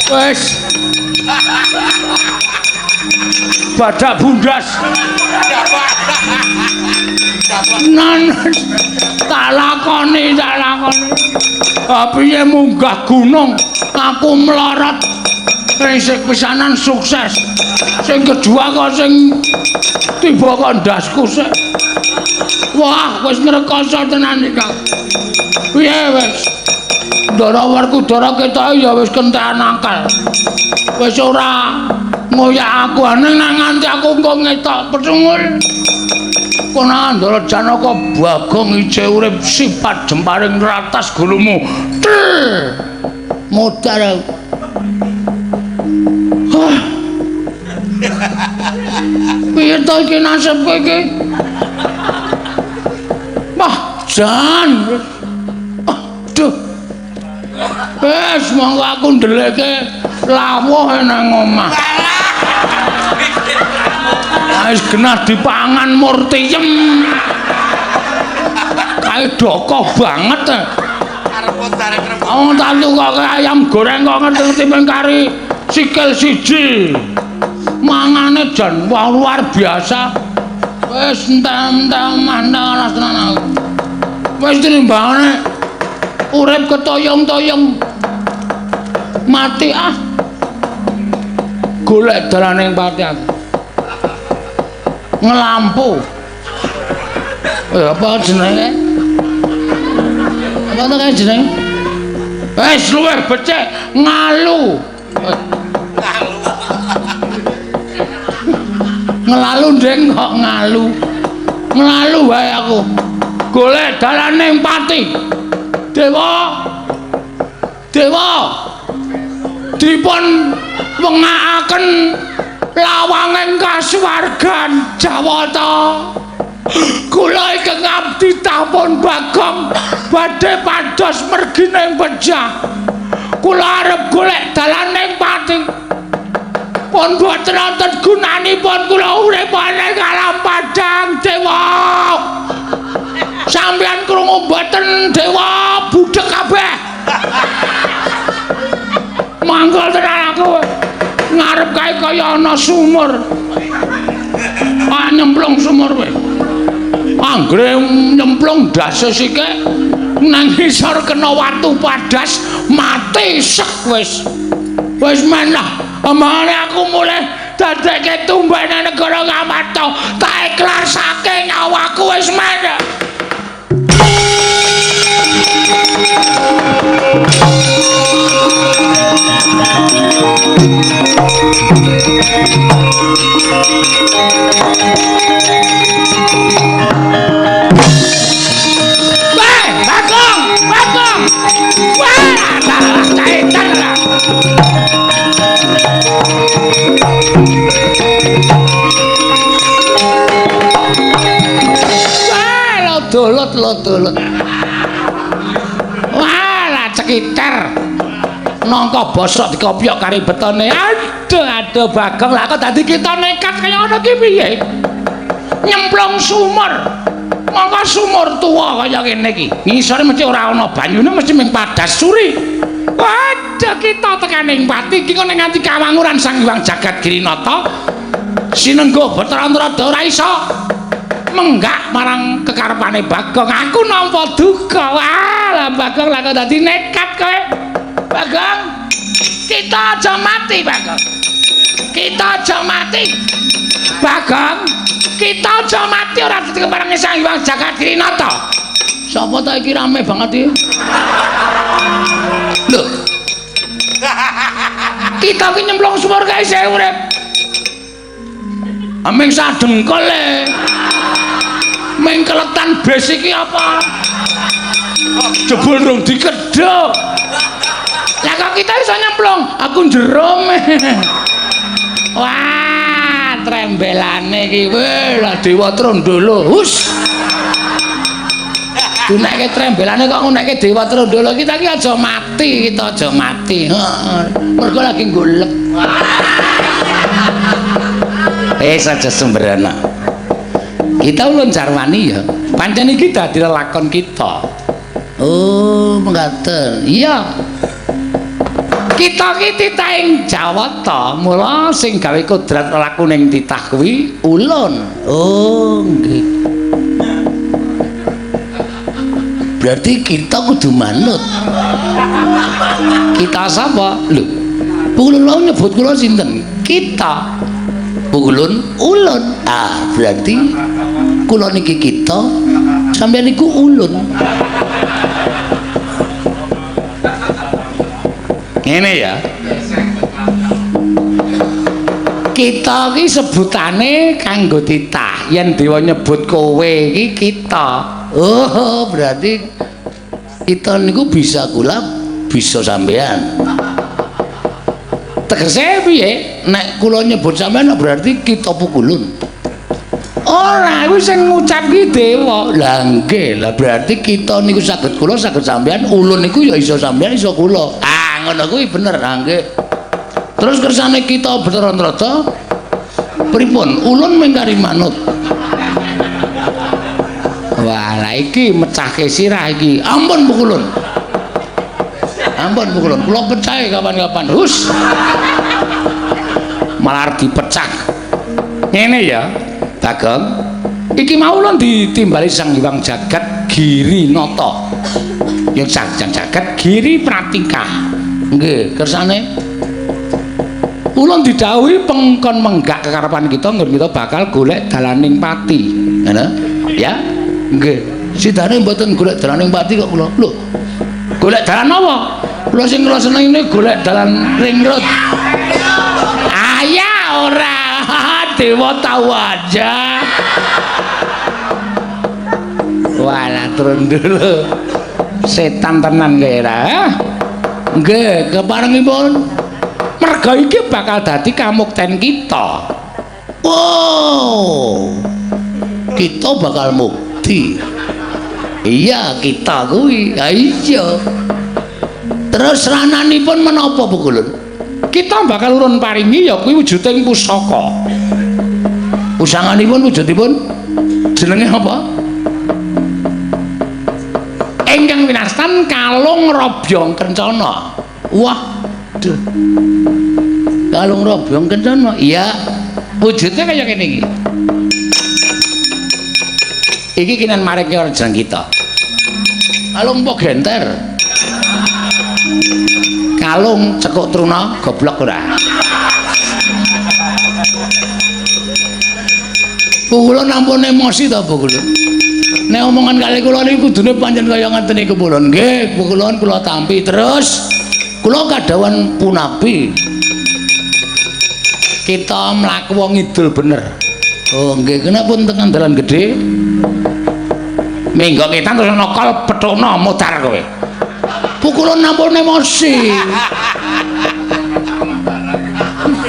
Wes. Badak bundas. Nan tak lakoni, tak lakoni. Piye munggah gunung, aku mlorot. Sing pisanan sukses. Sing kedua kok sing tiba kok ndasku sik. Wah, wis ngrekoso tenan iki, Kang. Piye wis? Ndara Werkudara ketoke ya wis kentekan akal. Wis ora ngoyak aku aneh nang nganti aku engko ngetok pecungul. Kono Ndara Janaka Bagong ije urip sifat jemparing ratas gulumu. Tel. Modar. Piye to iki nasibku iki? Wah, jan. Aduh. Wis monggo aku ndeleke lawuh nang omah. Wis genah dipangan murtiyem. Kae dokoh banget. Arep arep. Wong tak tukoke ayam goreng kok ngerti-ngerti mung kari sikil siji. Mangane jan wah luar biasa. Wis entek-entek omah alas tenan aku. Wis tinimbangane urip ketoyong-toyong mati ah. Golek dalane pati aku. Ngelampu. Apa jenenge? Apa to kae jenenge? Wis luwih becik ngalu. Ngalu. Ngelalu ndeng kok ngalu. Ngelalu wae aku. Golek dalane pati. Dewa. Dewa. Dipun wengakaken lawanging kasuwargan Jawata. Kula ingkang abdi tampun Bagong badhe pados mergining pejah. Kula arep golek dalaning pati. Pun boten wonten gunanipun kula urip ing alam padhang dewa. Sampeyan krungu mboten dewa budhek kabeh. Manggol tenan aku. Ngarep kae kaya ana sumur. Ah nyemplung sumur kowe. Anggere nyemplung ndase sike nang ngisor kena watu padas mati sek wis. Wis men lah. Amane aku mulih dadekke tumbene negara Ngamarta. Tak ikhlasake nyawaku wis men. Weh, Bagong, Bagong. Wah, salah caitan lah. Wah, lodolot, lodolot. Wah, lah cekiter. Nangka bosok dikopyok kari betone. Aduh, aduh Bagong, lah kok dadi kita nekat kaya ngono ki piye? Nyemplung sumur. Mongko sumur tuwa kaya ngene iki. Ngisore mesti ora ana banyune, mesti ming padas suri. Waduh, kita tekaning pati iki kok nganti kawanguran Sang Hyang Jagat Girinata. Sinengguh Bathara Narada ora iso menggak marang kekarepane Bagong. Aku nampa duka. Wah, lah Bagong lah kok dadi nekat kowe. Bagong, kita aja mati, Bagong. Kita aja mati. Bagong, kita aja mati ora dadi keparengi Sang Hyang Jagat Girinata. Sapa ta iki rame banget iki? Lho. Kita ki nyemplung sumur kae isih urip. Aming sadengkol e. Ming keletan bes iki apa? Jebul rung dikedhok. Lah kok kita iso nyemplung? Aku jero. Wah, trembelane iki. Weh, lah Dewa Trondolo. Hus. Dunekke trembelane kok ngunekke Dewa Trondolo. Kita iki aja mati, kita aja mati. Heeh. Mergo lagi golek. Wis aja sembrana. Kita ulun jarwani ya. Pancen iki dadi lelakon kita. Oh, mekaten. Iya. Kita ki titahing Jawata, mula sing gawe kodrat lelakuning titah kuwi ulun. Oh, nggih. Berarti kita kudu manut. Kita sapa? Lho, Pukulun wau nyebut kula sinten? Kita. Pukulun ulun. Ah, berarti kula niki kita, sampeyan niku ulun. Ngene ya. Kita iki sebutane kanggo titah. Yen dewa nyebut kowe iki kita. Oh, berarti kita niku bisa kula, bisa sampean. Tegese piye? Nek kula nyebut sampean berarti kita pukulun. Ora, kuwi sing ngucap ki dewa. Lah nggih, lah berarti kita niku saged kula, saged sampean, ulun niku ya iso sampean, iso kula. Ah, ngono kuwi bener, ah nggih. Terus kersane kita Bathara Narada pripun? Ulun mengkari manut. Wah, lah iki mecahke sirah iki. Ampun pukulun. Ampun pukulun, kula pecahe kapan-kapan. Hus. Malah dipecah. Ngene ya, Bagong. Iki mau ulun ditimbali Sang Hyang Jagat Giri Nata. Yang Sang Hyang Jagat Giri Pratikah. Nggih, kersane ulun didhawuhi pengkon menggak kekarepan kita nggon kita bakal golek dalaning pati. Ngono? Ya? Nggih. Sidane mboten golek dalaning pati kok kula. Lho. Golek dalan apa? Kula sing kula senengine golek dalan ring road. Ayah ora. Dewa tahu aja. Walah turun dulu. Setan tenan kowe ra. Nggih, keparengipun merga iki bakal dadi kamukten kita. Wow. Kita bakal mukti. Iya, kita kuwi. Ha iya. Terus rananipun menapa Pukulun? Kita bakal urun paringi ya kuwi wujuding pusaka. Pusanganipun wujudipun jenenge apa? Ingkang winastan Kalung Robyong Kencana. Wah, duh. Kalung Robyong Kencana. Iya, wujudnya kaya ngene iki. Iki kinan mareke ora jeneng kita. Kalung apa genter? Kalung cekuk truna goblok ora. Kula ampun emosi ta, Bu Kulun. Nek omongan kali kula niku kudune pancen kaya ngaten niku Kulun. Nggih, Bu Kulun kula tampi terus kula kadhawan punapi. Kita mlaku wong ngidul bener. Oh nggih, kena pun tekan dalan gedhe. Minggo ngetan terus ana kol pethukna mutar kowe. Pukulun ampun emosi.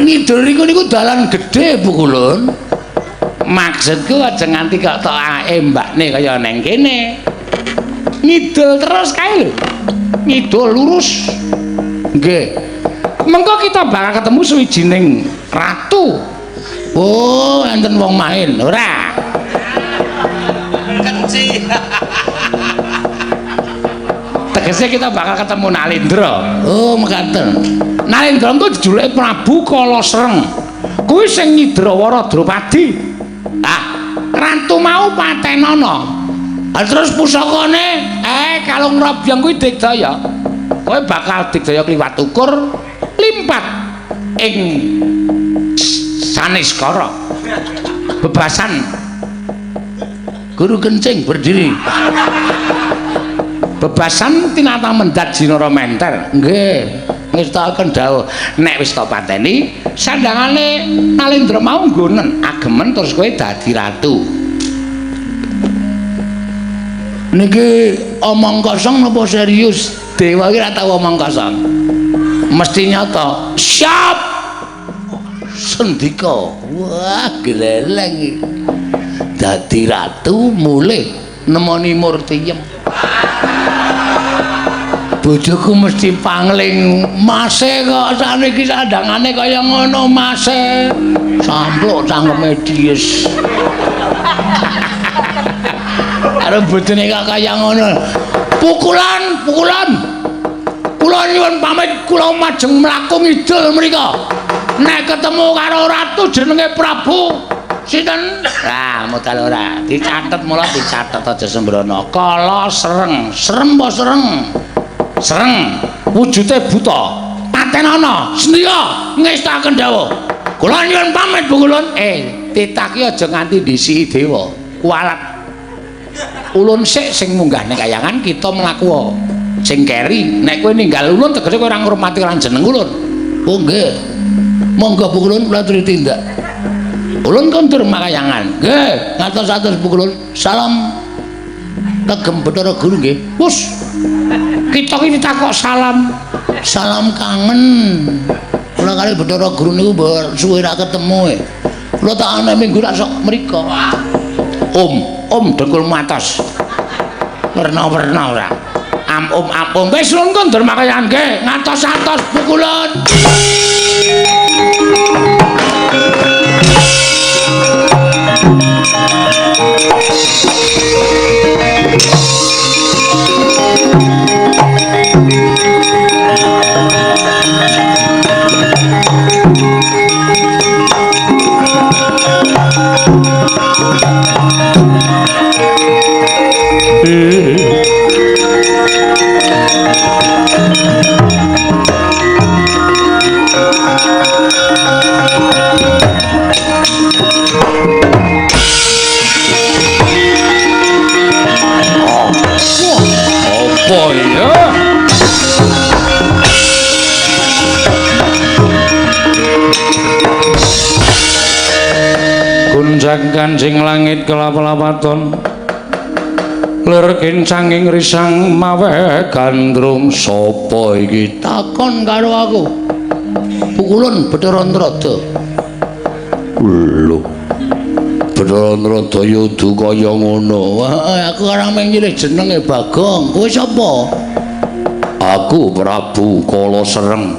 Ngidul niku niku dalan gedhe Pukulun. Maksudku aja nganti kok tok ae mbakne kaya neng kene. Ngidul terus kae lho. Ngidul lurus. Nggih. Mengko kita bakal ketemu suwijining ratu. Oh, enten wong main, ora? Kenci. Tegese kita bakal ketemu Nalendra. Oh, mekaten. Nalendra engko dijuluki Prabu Kalasreng. Kuwi sing nyidrawara Drupadi. Ah, ratu mau patenana. Ah, terus pusakane kalung robyong kuwi digdaya. Kowe bakal digdaya kliwat ukur limpat ing Saniskara. Bebasan guru kencing berdiri. Bebasan tinata mendat Jinara Menter. Nggih, ngestakaken dawuh. Nek wis ta pateni, sandangane Nalendra mau nggonen agemen terus kowe dadi ratu. Niki omong kosong napa serius? Dewa iki ora tau omong kosong. Mesti nyata. Siap. Sendika. Wah, gleleng iki. Dadi ratu mulih nemoni Murtiyem. Bojoku mesti pangling, mase kok saniki sandangane kaya ngono mase. Sampluk cangkeme dies. Karo bojone kok kaya ngono. Pukulan, pukulan. Kula nyuwun pamit, kula majeng mlaku ngidul mriko. Nek ketemu karo ratu jenenge Prabu sinten? Lah, modal ora. Dicatet mula dicatet aja sembrono. Kala Sereng, serem apa sereng? Sereng, wujude buta. Patenana, sendika ngestaken dawuh. Kula nyuwun pamit, Bu Kulun. Titah ki aja nganti ndhisiki dewa. Kualat. Ulun sik sing munggah ning kayangan kita mlaku sing keri. Nek kowe ninggal ulun tegese kowe ora ngurmati lan jeneng ulun. Oh nggih. Monggo Bu Kulun kula aturi tindak. Ulun kondur makayangan. Nggih, ngatos-atos Bu Kulun. Salam kagem Bathara Guru nggih. Wus. Kita ki ditakok salam. Salam kangen. Kula kali Bathara Guru niku suwe ra ketemu e. Kula tak ana minggu rak sok mriko. Om, om dengkulmu atos. Werna-werna ora. Am om am om wis ulun kondur makayangan nggih. Ngatos-atos Bu Kulun. Apa ya? Gunjang kanjing langit kelap-lapaton lir kincanging risang mawe gandrung. Sapa iki takon karo aku? Pukulun Bathara Narada. Lho, Bathara Narada ya udu kaya ngono. Aku ora mung nyilih jenenge Bagong. Kowe sapa? Aku Prabu Kala Sereng.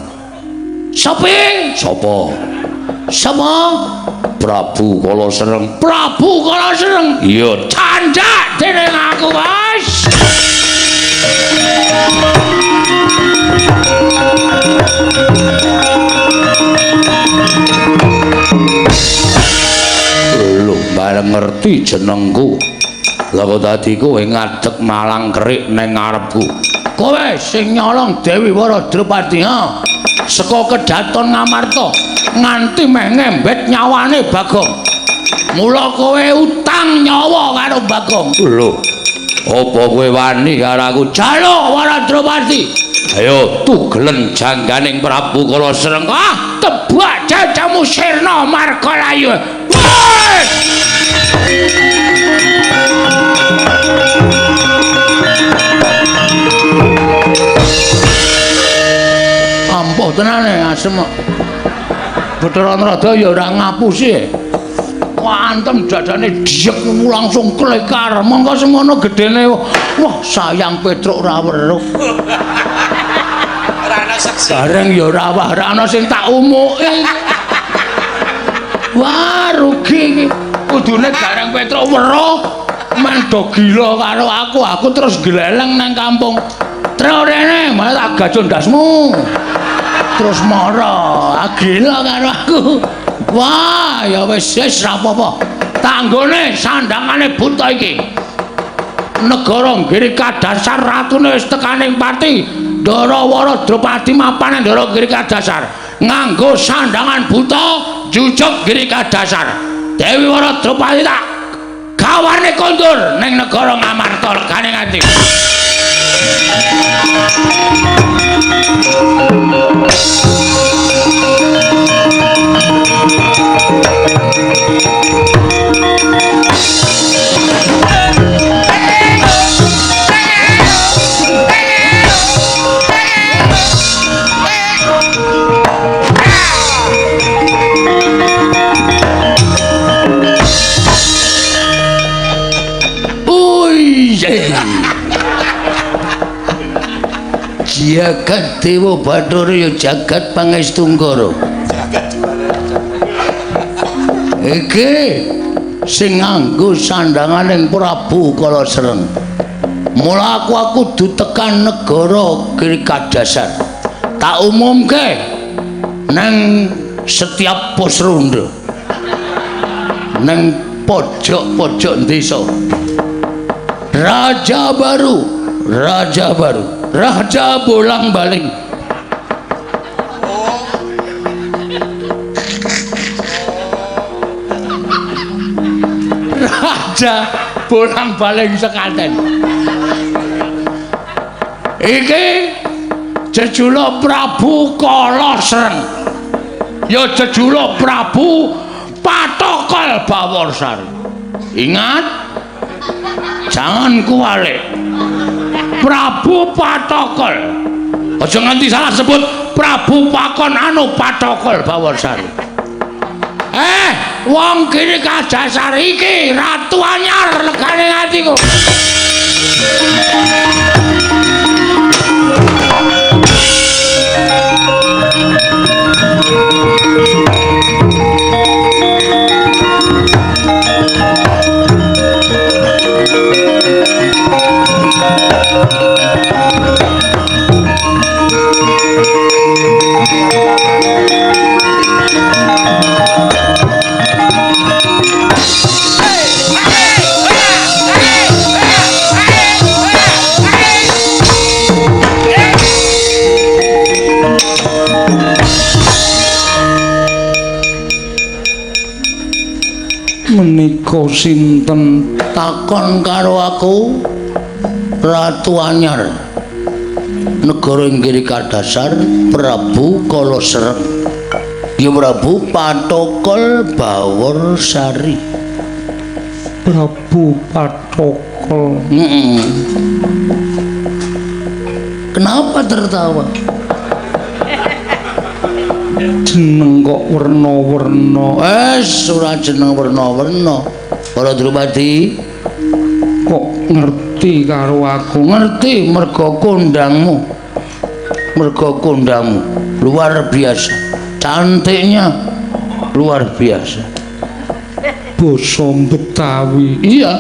Sapa? Sapa? Sapa? Prabu Kala Sereng. Prabu Kala Sereng. Iya, candhak dening aku, Mas. Lho, bareng ngerti jenengku. Lah kok dadi kowe ngadeg malang kerik ning ngarepku. Kowe sing nyolong Dewi Wara Drupadi, ha? Saka kedaton Ngamarta nganti meh ngembet nyawane Bagong. Mula kowe utang nyawa karo Bagong. Lho, apa kowe wani karo aku? Jaluk Wara Drupadi. Ayo tugelen jangganing Prabu Kala Sereng. Ah, tebak jajamu sirna marga layu. Ampuh tenane asem. Bathara Narada ya ora ngapusi. Antem dadane diyek langsung klekar. Mongko semono gedene. Wah, sayang Petruk ora weruh. Ora ana seksi. Bareng ya ora wah, ora ana sing tak umuke. Wah, rugi iki. Kudune Gareng Petruk weruh men do gila karo aku. Aku terus gleleng nang kampung. Tro rene, malah tak gajul ndasmu. Terus mara, gila karo aku. Wah, ya wis wis ra apa-apa. Tanggone sandangane buta iki. Negara Giri Kadasar ratune wis tekaning pati. Ndara Wara Drupadi mapan Ndara Giri Kadasar. Nganggo sandangan buta jujuk Giri Kadasar. Dewi Wara Drupadi tak gawane kondur ning negara Ngamarta legane nganti. Jagat Dewa Bathara ya jagat Pangestu Ngara. Jagat juara. Iki sing nganggo sandanganing Prabu Kalasereng. Mula aku kudu tekan negara Giri Kadasar. Tak umumke nang setiap pos ronda. Nang pojok-pojok desa. Raja baru, raja baru, raja bolang-baling. Raja bolang-baling sekaten. Iki jejuluk Prabu Kalasereng. Ya jejuluk Prabu Patokol Baworsari. Ingat, jangan kuwalik. Prabu Patokol. Aja nganti salah sebut Prabu Pakon anu Patokol Baworsari. Wong Giri Kadasar iki ratu anyar legane atiku. Menika sinten takon karo aku Ratu Anyar negara Giri Kadasar Prabu Kalasereng. Ya Prabu Patokol Baworsari. Prabu Patokol. Kenapa tertawa? Jeneng kok werna-werna. Ora jeneng werna-werna. Para Drupadi kok ngerti karo aku? Ngerti merga kondangmu. Merga kondangmu luar biasa. Cantiknya luar biasa. Basa Betawi. Iya.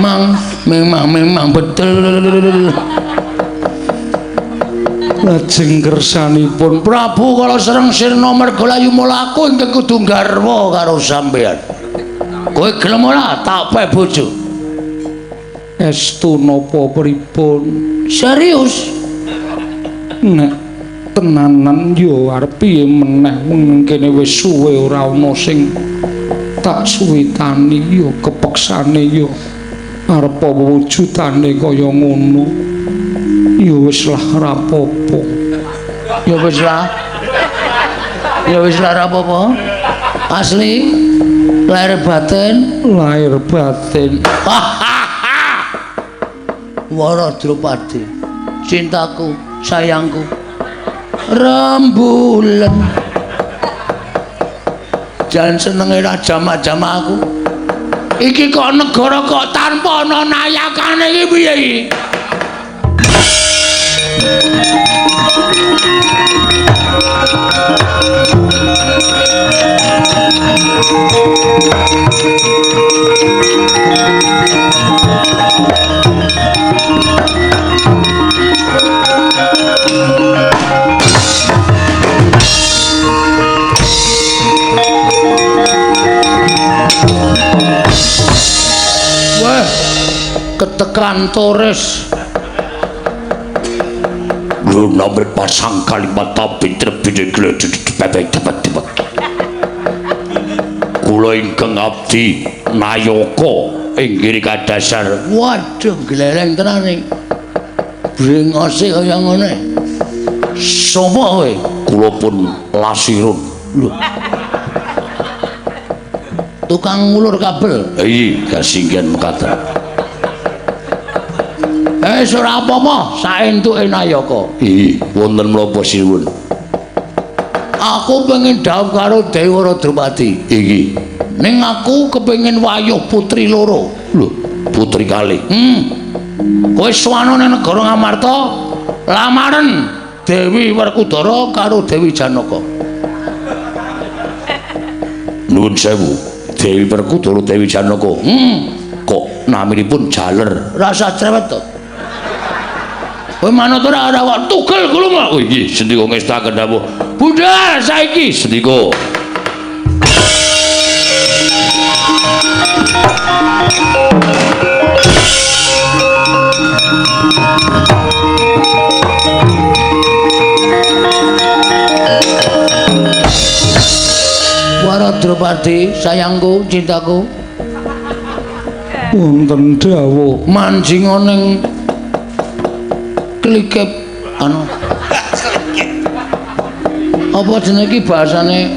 Mang, memang betul. Lajeng kersanipun Prabu Kalasereng sirna merga layu mula aku ingkang kudu garwa karo sampeyan. Kowe gelem ora tak pe bojo? Estu napa pripun? Serius? Nek tenanan yo arep piye meneh wong kene wis suwe ora ana sing tak suwitani yo kepeksane yo arep wujudane kaya ngono. Ya wis lah rapopo. Ya wis lah. Ya wis lah rapopo. Asli lahir batin, lahir batin. Wara Drupadi, cintaku, sayangku. Rembulan. Jan senenge ra jamak-jamak aku. Iki kok negara kok tanpa ana nayakane iki piye iki? Wah, ketekan Torres. Nomor pasang kalimat tapi terbit kula ingkang abdi nayaka ing Giri Kadasar. Waduh, gleleng tenan iki. Brengose kaya ngene. Sapa kowe? Kula pun Lasirun. Lho. Tukang ngulur kabel. Iya, kasinggihan mekaten. Ora apa-apa, saentuke nayaka. Iya, wonten menapa sinuwun? Aku pengen dhawuh karo Dewi Drupadi. Iki. Ning aku kepengin wayuh putri loro. Lho, putri kalih. Kowe suwana nang negara Ngamarta, lamaren Dewi Werkudara karo Dewi Janaka. Nuwun sewu, Dewi Werkudara Dewi Janaka. Kok naminipun jaler? Rasa cerewet to. Kowe manut ora ora kok tugel gulung. Oh inggih, sendika ngestaken dawuh. Budal saiki sendika. Para Drupadi, sayangku, cintaku. Wonten dawuh manjinga ning klikep anu. Apa jenenge iki bahasane?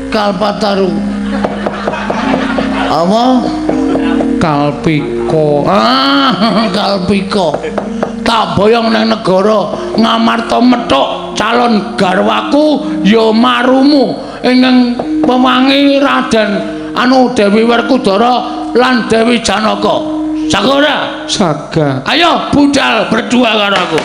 Kalpataru. Apa? Kalpika. Ah, Kalpika. Tak boyong nang negara Ngamarta methuk calon garwaku ya marumu ingkang pewangi Raden anu Dewi Werkudara lan Dewi Janaka. Sagora? Saga. Ayo budal berdua karo aku.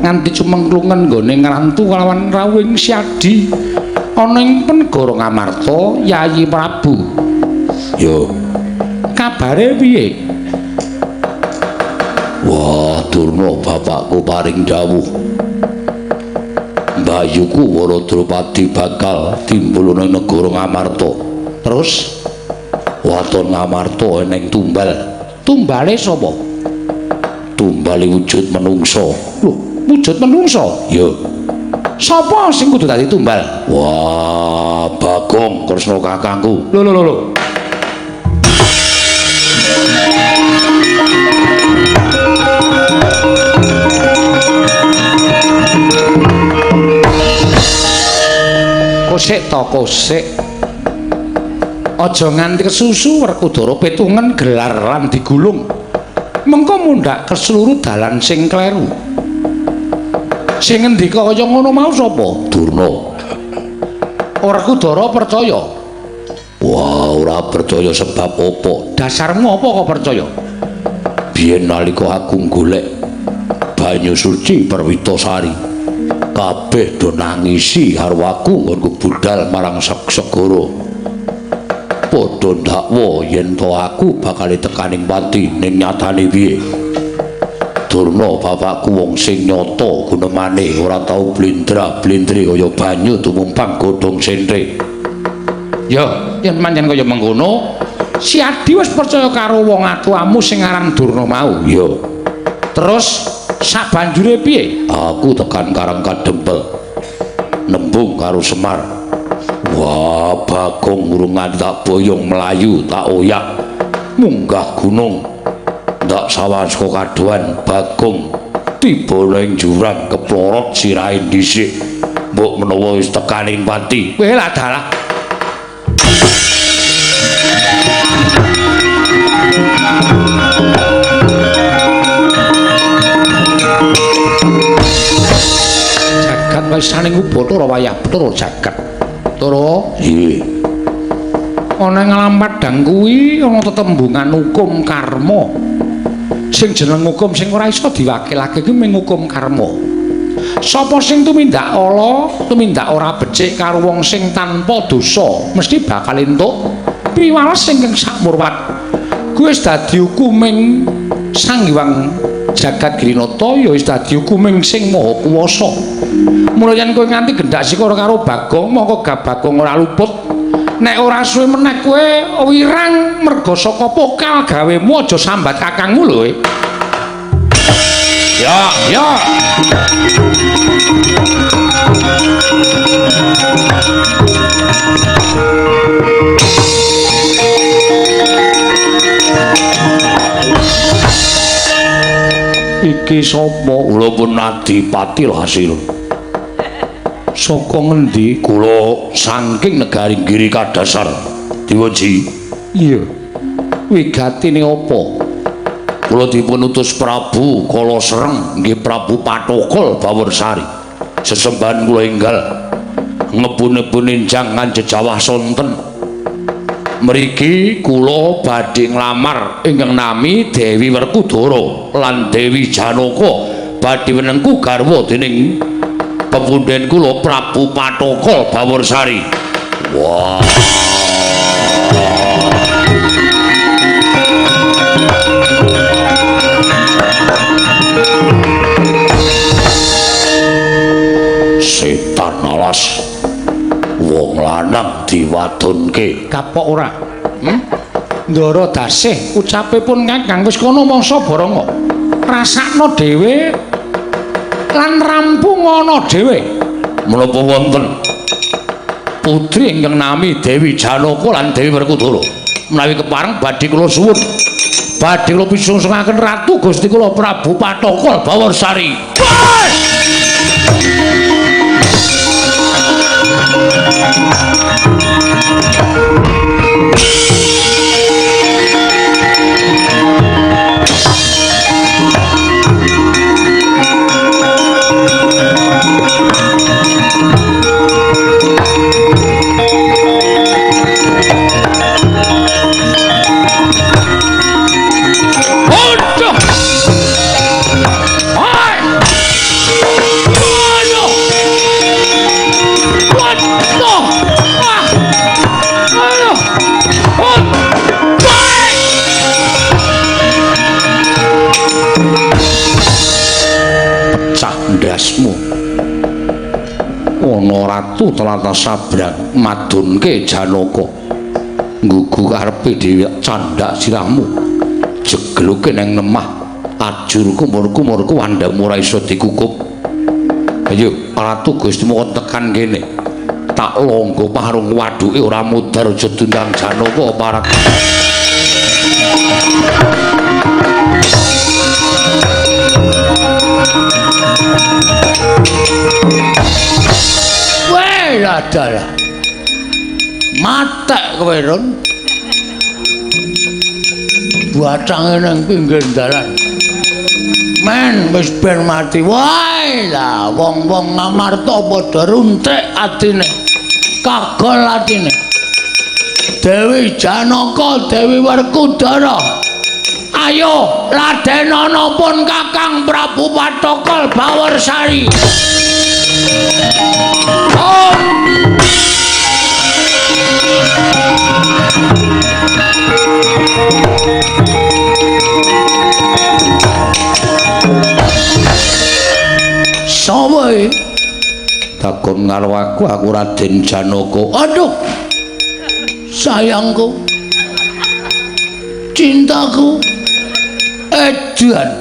Nganti cumengklungen nggone ngrantu kalawan rawuhing Syadi ana ing Negara Ngamarta Yayi Prabu. Yo, kabare piye? Wah, Durna bapakku paring dawuh. Mbayuku Wara Drupadi bakal timbul ana ing negara Ngamarta. Terus waton Ngamarta eneng tumbal. Tumbale sapa? Tumbale wujud menungsa. Lho, wujud menungsa? Ya. Sapa sing kudu dadi tumbal? Wah, Bagong Kresna kakangku. Lho lho lho lho. Kosek to kosek. Aja nganti kesusu Werkudara petungen gelar lan digulung. Mengko mundhak keseluruh dalan sing kleru. Sing ngendika kaya ngono mau sapa? Durna. Werkudara percaya. Wah, ora percaya sebab apa? Dasarmu apa kok percaya? Biyen nalika aku golek banyu suci Perwitasari, kabeh do nangisi karo aku nggonku budal marang segara. Padha ndakwa yen to aku bakal tekaning pati, ning nyatane piye? Durna bapakku wong sing nyata gunemane ora tau blendra-blendre kaya banyu tumumpang godhong sentre. Ya, yen pancen kaya mengkono, Si Adi wis percaya karo wong atuamu sing aran Durna mau. Ya. Terus sabanjure piye? Aku tekan Karang Kadempel. Nembung karo Semar. Wah, Bagong urung nganti tak boyong mlayu, tak oyak munggah gunung. Ndak sawang saka kadohan Bagong tiba ning jurang keplorot sirahe dhisik. Mbok menawa wis tekaning pati. Weh lah dalah. Jagat wis saning Bathara wayah Bathara jagat. Bathara, nggih. Ana ing alam padhang kuwi ana tetembungan hukum karma. Sing jeneng hukum sing ora iso diwakilake kuwi mung hukum karma. Sapa sing tumindak ala, tumindak ora becik karo wong sing tanpa dosa, mesti bakal entuk piwales ingkang sakmurwat. Kuwi wis dadi hukuming Sang Hyang Jagat Girinata, ya wis dadi hukuming sing Maha Kuwasa. Mula yen kowe nganti gendak sikara karo Bagong, mongko Bagong ora luput. Nek ora suwe meneh kowe wirang merga saka pokal gawemu aja sambat kakangmu lho. Ya, ya. Iki sapa? Kula pun Adipati Hasil. Saka ngendi? Kula saking negari Giri Kadasar. Diweji. Iya. Wigatine apa? Kula dipun utus Prabu Kala Sereng, nggih Prabu Pathokol Baworsari. Sesembahan kula enggal ngebun-ebun enjang nganjejawah sonten. Mriki kula badhe nglamar ingkang nami Dewi Werkudara lan Dewi Janaka badhe wenengku garwa dening pepundhen kula Prabu Pathokol Baworsari. Wah. Setan alas. Wong lanang diwadonke. Kapok ora? Ndara dasih ucape pun Kakang wis kono mangsa baranga. Rasakno dhewe lan rampung ana dhewe. Menapa wonten putri ingkang nami Dewi Janaka lan Dewi Werkudara? Menawi kepareng badhe kula suwun. Badhe kula pisungsungaken Ratu Gusti kula Prabu Pathokol Baworsari. Ndasmu ana ratu tlatah sabrang madunke Janaka nggugu karepe dhewe candhak sirahmu jegluke nang lemah ajur kumur-kumurku wandhamu ora iso dikukup. Ayo ratu Gustimu kon tekan kene tak longgo parung waduke ora mudhar aja dundang Janaka parek. Weh adalah matek kowe Run. Batange nang pinggir dalan. Men wis ben mati wae lah wong-wong Ngamarta padha runtik atine. Kagol atine. Dewi Janaka, Dewi Werkudara. Ayo ladenana pun Kakang Prabu Pathokol Baworsari. Om. Sapa iki? Takon karo aku, aku Raden Janaka. Aduh. Sayangku. Cintaku. Edan.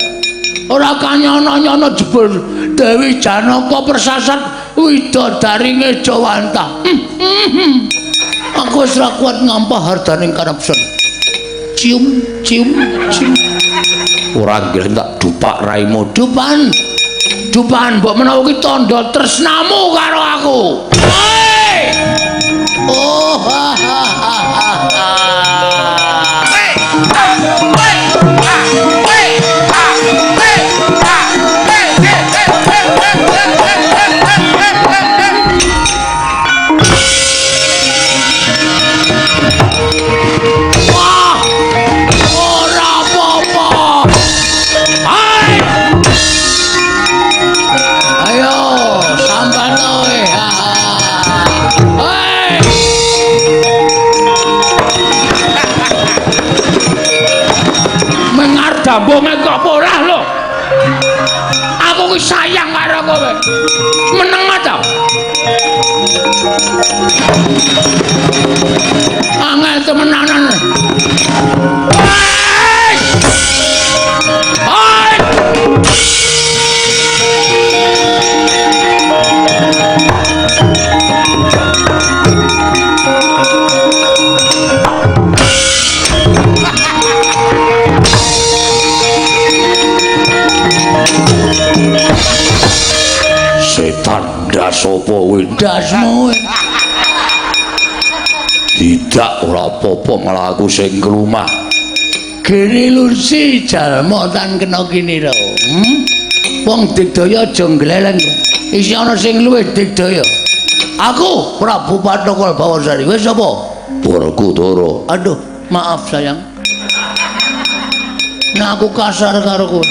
Ora kanyono-nyono jebul Dewi Janaka persasat widodari Ngejawantah. Aku wis ora kuat ngampah hardaning kanepsen. Cium, cium, cium. Ora nggih tak dupak raimu. Dupan. Dupan mbok menawa ki tandha tresnamu karo aku. Hei! Oh ha ha ha ha. Wah! Ora apa-apa. Hai! Ayo, sambat kowe. Hei! Mengar dambonge kok ora lho. Aku ki sayang karo kowe. Meneng ta? Angel temenanan. Hai! Setan ndas apa kowe? Ndasmu. Tidak ora apa-apa malah aku sing klumah. Gene lusi jalma tan kena kinira. Wong digdaya aja ngleleng. Isih ana sing luwih digdaya. Aku Prabu Pathokol Bawarsari. Wis apa? Werkudara. Aduh, maaf sayang. Nah aku kasar karo kowe.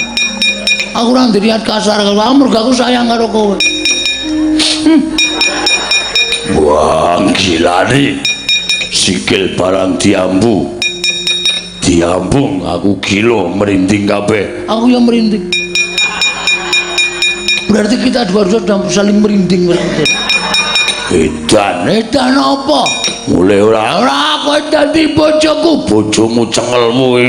Aku ora ndek kasar karo kowe, mergo aku sayang karo kowe. Wah, gilani. Sikil barang diambu. Diambung aku gila merinding kabeh. Aku yang merinding. Berarti kita dua sudah saling merinding berarti. Edan, edan apa? Mulai ora ora kowe dadi bojoku, bojomu cengelmu.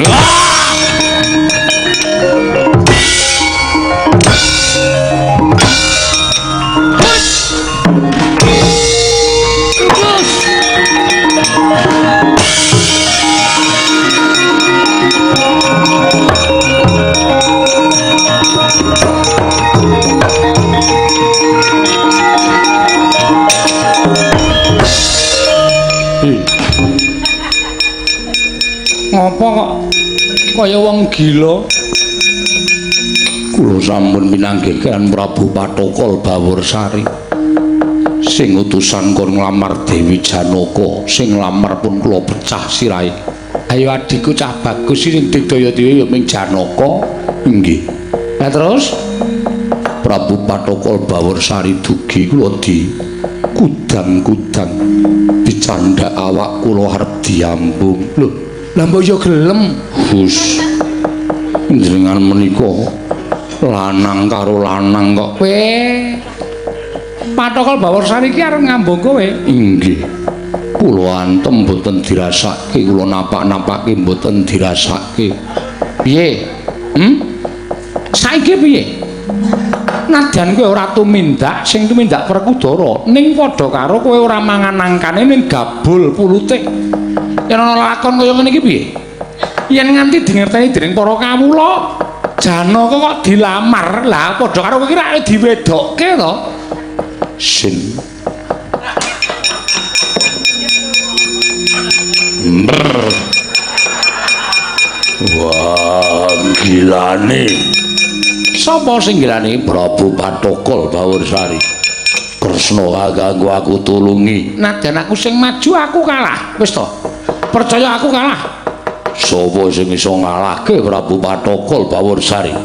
Ngopo kok kaya wong gila? Kula sampun pinanggih kan Prabu Pathokol Bawarsari. Sing utusan kon nglamar Dewi Janaka, sing nglamar pun kula pecah sirahe. Ayo adikku cah bagus sing digdaya dhewe ya ming Janaka. Nggih. Lah terus Prabu Pathokol Bawarsari dugi kula di kudang-kudang dicandhak awak kula arep diambung. Lho, lah mbok yo gelem. Hus. Jenengan menika lanang karo lanang kok. Kowe Pathokol Bawarsari iki arep ngambung kowe. Inggih. Kula antem mboten dirasake, kula napak-napake mboten dirasake. Piye? Saiki piye? Nadyan kowe ora tumindak, sing tumindak Werkudara, ning padha karo kowe ora mangan angkane ning gabul pulute. Yen ana lakon kaya ngene iki piye? Yen nganti dingerteni dening para kawula, Janaka kok dilamar, lah padha karo kowe iki rak diwedokke to. Sin. Wah, gilane. Sapa sing gilane? Prabu Pathokol Bawarsari. Kresna kaganggu aku tulungi. Nadyan aku sing maju aku kalah. Wis to. Percaya aku kalah. Sapa sing iso ngalahke Prabu Pathokol Bawarsari?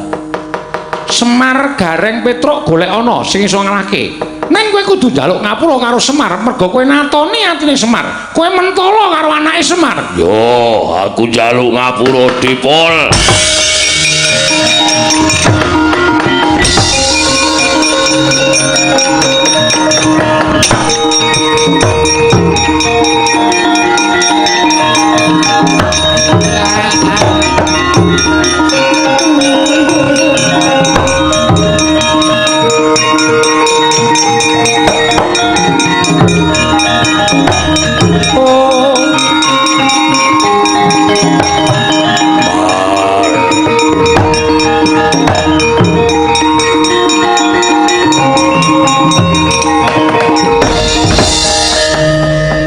Semar Gareng Petruk golek ana sing iso ngalahke. Ning kowe kudu njaluk ngapura karo Semar mergo kowe natoni atine Semar. Kowe mentala karo anake Semar. Yo, aku njaluk ngapura Dipol.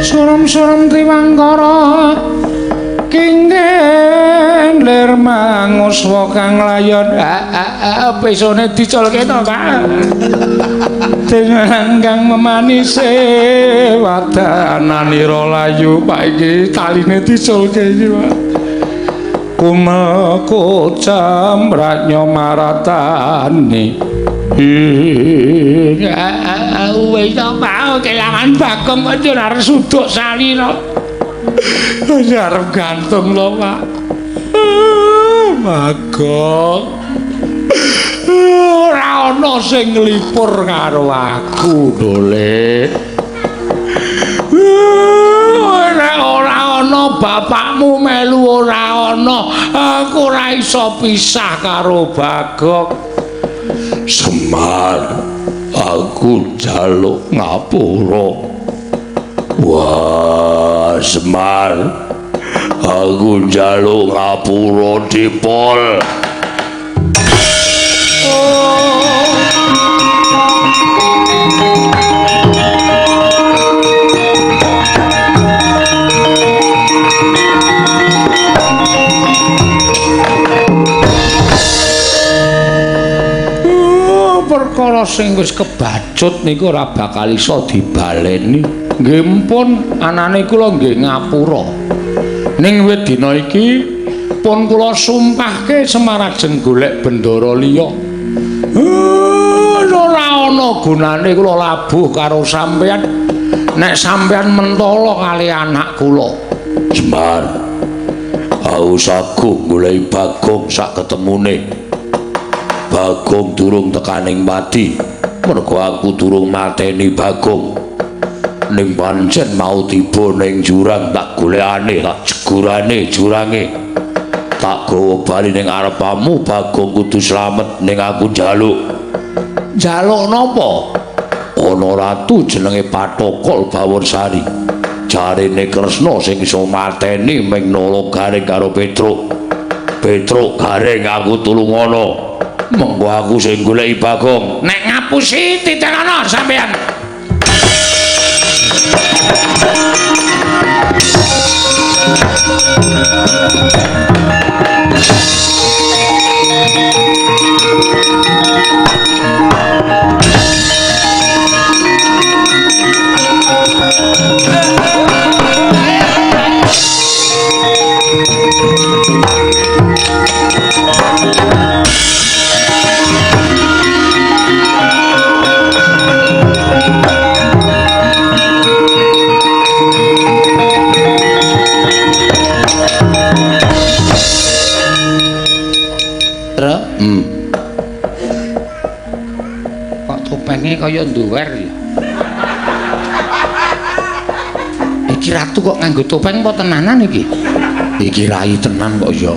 Suram-suram triwangkara kinggeng lir manguswa kang layon. Pesone diculke to, Pak. Dengan kang memanise wadananira layu, Pak, iki taline diculke iki, Pak. Kumel kocam ratnya maratani. Wis to, Pak, kelangan Bagong kok ora arep suduk salira. Arep gantung lho, Pak. Bagong. Ora ana sing nglipur karo aku, Dole. ora ana, bapakmu melu ora ana. Aku ora iso pisah karo Bagong. Semar, aku njaluk ngapura. Wah, Semar, aku njaluk ngapura dipol. Perkara sing wis kebacut niku ora bakal iso dibaleni. Nggih pun anane kula nggih ngapura. Ning wit dina iki pun kula sumpahke Semar ajeng golek bendara liya. Ora ana gunane kula labuh karo sampeyan nek sampeyan mentala kali anak kula. Semar, aku saguh goleki Bagong sak ketemune. Bagong durung tekaning pati, mergo aku durung mateni Bagong. Ning pancen mau tiba ning jurang tak golekane, tak jegurane jurange. Tak gawa bali ning arepamu, Bagong kudu slamet. Ning aku njaluk. Njaluk napa? Ana ratu jenenge Pathokol Baworsari. Jarene Kresna sing iso mateni ming Nala Gareng karo Petruk. Petruk Gareng aku tulungono. Mengko aku sing goleki Bagong. Nek ngapusi titenono sampeyan. Kok topenge kaya nduwer ya? Iki ratu kok nganggo topeng apa tenanan iki? Iki rai tenan kok ya.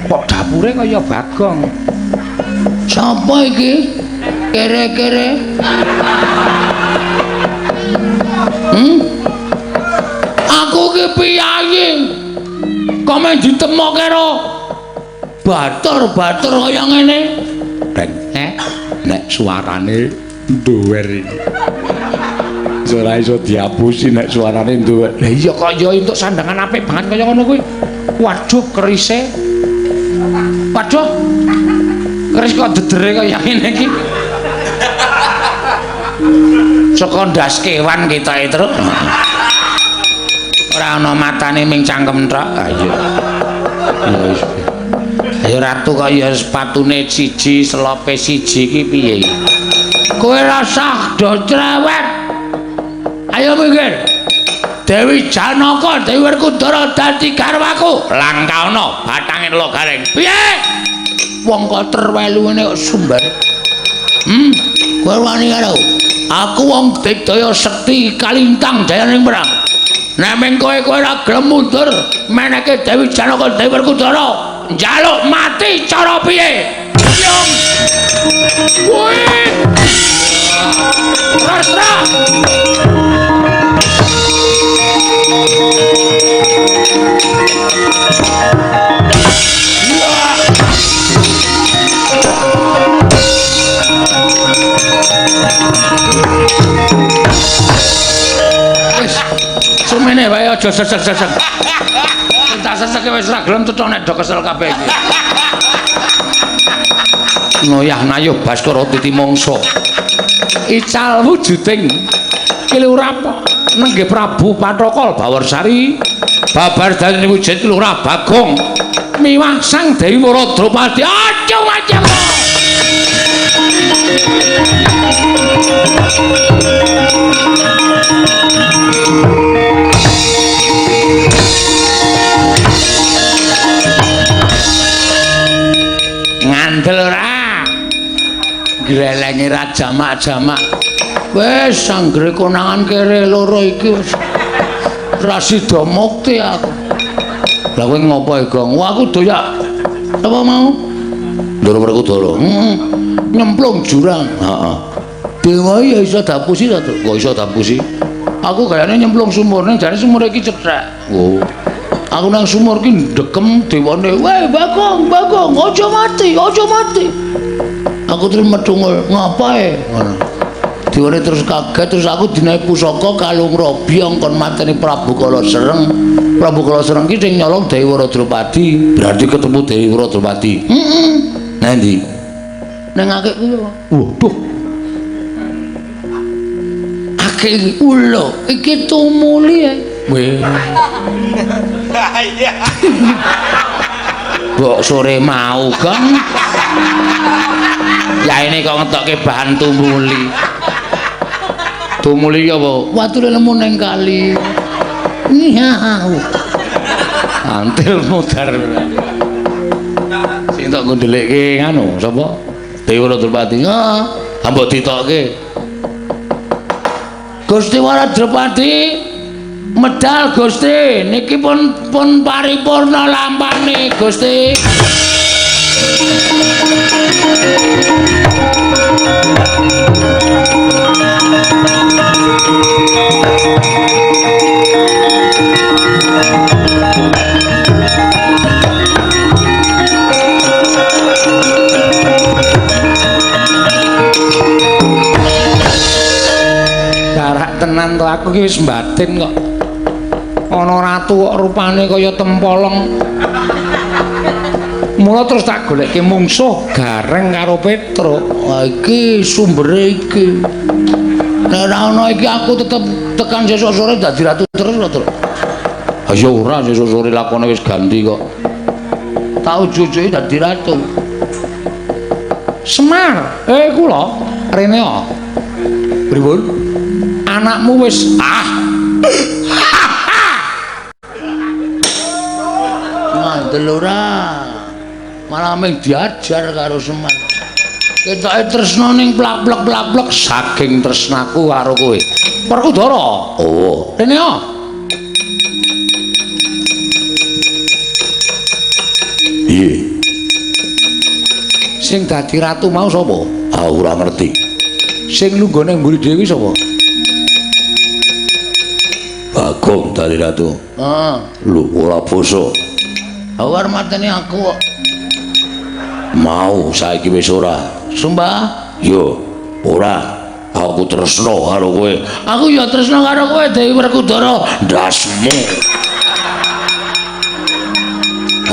Kok dapure kaya Bagong. Sapa iki? Kere-kere. Aku ki piyayi. Kok men ditemokke karo batur-batur kaya ngene? Reng, nek suarane nduwer iki. Ora iso diapusi nek suarane nduwer. Lah iya kok ya entuk sandangan apik banget kaya ngono kuwi. Waduh kerise. Waduh. Keris kok dedere kaya ngene iki. Saka ndas kewan ketoke, Truk. Ora ana matane ming cangkem tok. Ha iya. Ya wis. Ayo ratu kaya sepatune siji, selope siji iki piye? Kowe rasah do cerewet. Ayo minggir. Dewi Janaka, Dewi Werkudara dadi garwaku. Langka ana bathange Nala Gareng. Piye? Wong kok terwelu ngene kok sumber. Kowe wani karo aku wong digdaya sekti kalintang jayaning perang. Nek ming kowe ora gelem mundur meneke Dewi Janaka, Dewi Werkudara njaluk mati cara piye? Yung. Kuwi. Rastra. Wis, sumene wae aja sesek-sesek. Tak sesek wis ora gelem cetha nek do kesel kabeh iki. Noyah nayuh Baskara titi mangsa. Ical wujuding Kilurah nenggih Prabu Pathokol Baworsari babar dadi wujud Kilurah Bagong miwah Sang Dewi Wara Drupadi. Aduh macam. Ngandel ora? Glelenge ra jamak-jamak. Wis anggere konangan kere loro iki wis Ora sida mukti aku. Lah kowe ngopo, Gong? Wah, aku doyak. Apa mau? Ndoro Werkudara. Heeh. Nyemplung jurang. Heeh. Dewa ya iso dapusi ta, Truk? Kok iso dapusi? Aku gayane nyemplung sumur ning jane sumur iki cethek. Oh. Aku nang sumur ki ndekem dewane, "Weh, Bagong, Bagong, aja mati, aja mati." Aku terus metungul, "Ngapae?" Ngono. Dewane terus kaget, terus aku dinae pusaka kalung robyong kon mateni Prabu Kala Sereng. Prabu Kala Sereng ki sing nyolong Dewi Wradropati. Berarti ketemu Dewi Wradropati. Heeh. Nang ndi? Nang akik kuwi. Waduh. Akik iki lho, iki tumuli e. Weh. Iya. Mbok sore mau, Gong. Ya ini kok ngetokke bahan tumuli. Tumuli apa? Wature nemu ning kali. Iya. Antil mudar. Sing tok ngundelikke nganu sapa? Dewi Wradropati. Heeh. Mbok ditokke. Gusti Wradropati medal Gusti, niki pun paripurna lampane Gusti. Darak tenan to aku ki wis mbatin kok. Ana ratu kok rupane kaya tempolong. Mula terus tak golekke mungsuh Gareng karo Petruk. Wah iki sumbere iki. Nek ora ana iki aku tetep tekan sesuk sore dadi ratu terus lho, Truk. Ha ya ora, sesuk sore lakone wis ganti kok. Tak ujuk-ujuke dadi ratu. Semar, kula rene kok. Pripun? Anakmu wis ah. Ngandel ora. Malah mung diajar karo Semar. Ketoke tresna ning plak-plek-plak-plek saking tresnaku karo kowe. Werkudara. Oh, rene kok. Piye? Sing dadi ratu mau sapa? Aku ora ngerti. Sing lungguh ning mburi dhewe sapa? Bagong dadi ratu. Heeh. Lho, ora basa. Aku arep mateni aku kok. Mau saiki wis ora. Sumpah? Yo, ora. Aku tresna karo kowe. Aku ya tresna karo kowe Dewi Werkudara. Ndasmu.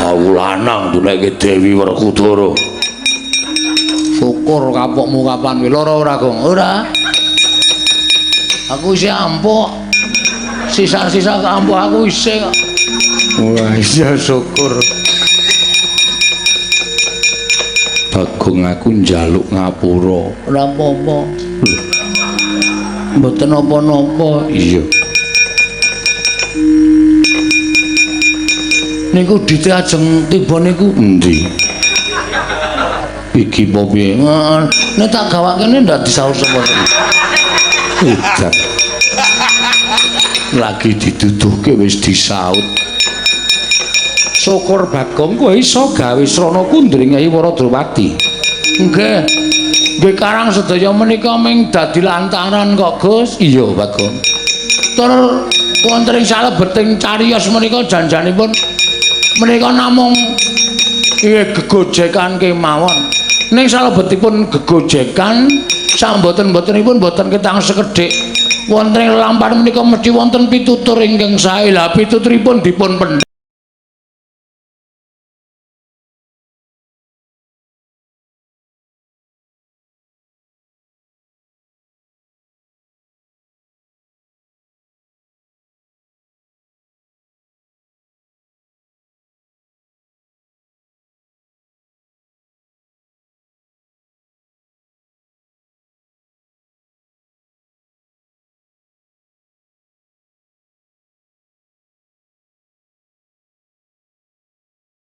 Aku lanang dunekke Dewi Werkudara. Syukur kapokmu kapan kuwi lara ora, Gong? Ora. Aku isih ampuh. Sisa-sisa ampuh aku isih kok. Wah, iya syukur. Bagong aku njaluk ngapura. Ora apa-apa. Mboten napa-napa. Iya. Niku dite ajeng tiba niku endi? Iki apa piye? Nek tak gawakene ndak disaur sapa-sapa. Udah. Lagi diduduhke wis disaut. Syukur Bagong kowe iso gawe srana kundring Nyai Waradrawati. Nggih. Nggih karang sedaya menika ming dadi lantaran kok, Gus. Iya, Bagong. Tur wonten ing salebeting cariyos menika janjanipun menika namung nggih gegojekan kemawon. Ning salebetipun gegojekan samboten-botenipun boten ketang sekedhik. Wonten ing lampahan menika mesti wonten pitutur ingkang sae. Lah pituturipun dipun pendhet.